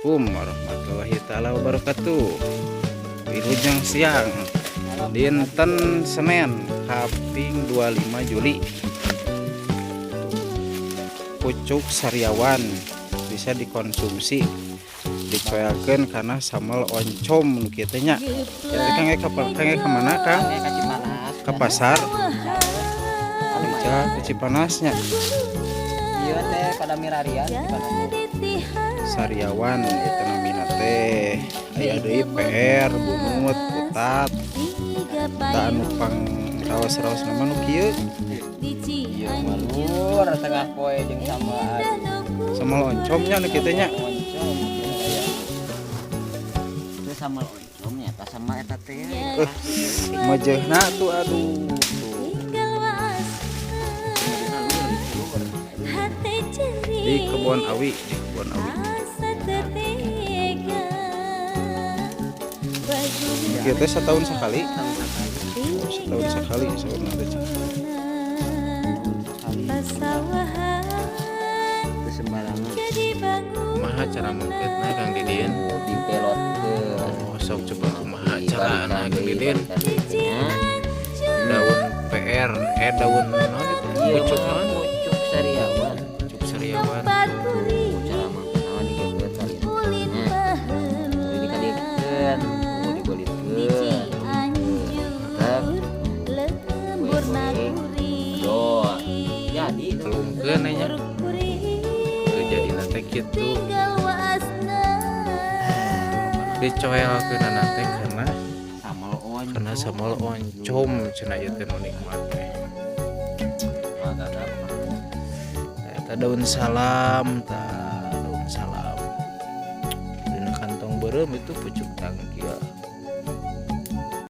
Assalamualaikum warahmatullahi taala wabarakatuh. Wilujeng siang dinten Senin kaping 25 Juli. Pucuk sariawan bisa dikonsumsi dicoelkeun kana sambal oncom nu kieu teh nya. Jadi Kang ka Kang ka mana, Kang? Ke pasar. Bisa ke Cipanasnya. Iya teh pada milarian Cipanas. Sariawan itu namina teh. Aya deui PR, bunut, putat. Tah, anu pang raos-raos nama nu kieu. Iya malur tengah poe jeung sama Sambal oncomnya nu kitu nya. Oncom aya. Itu sambal oncomnya eta sama eta teh. Mejehna tuh, aduh. Tuh. Di kebun awi, di kebun awi. Kieu teh setahun sekali. Oh, setahun sekali saurna teh. Itu sembarangan. Kumaha cara mangkeutna, Kang Didin? Oh, dipelotkeun. Oh, sok coba kumaha carana, Kang Didin? Daun PR, eh, daun naon itu? Iya, Pucuk mah, naon? Pucuk sariawan. Pucuk sariawan. Cara mangkeutna digegeut kali. Nah, ini dikadikeun, oh, dibelitkeun. Tek. Dor. Jadi Telungkeun nya. Tuh, jadi teh kitu. Dicoelkeun teh karena sambal oncom. Karena sambal oncom cenah ieu teh nu nikmat teh. Agak Eta daun salam tah, daun salam. Dina kantong beureum itu pucuk tangkil.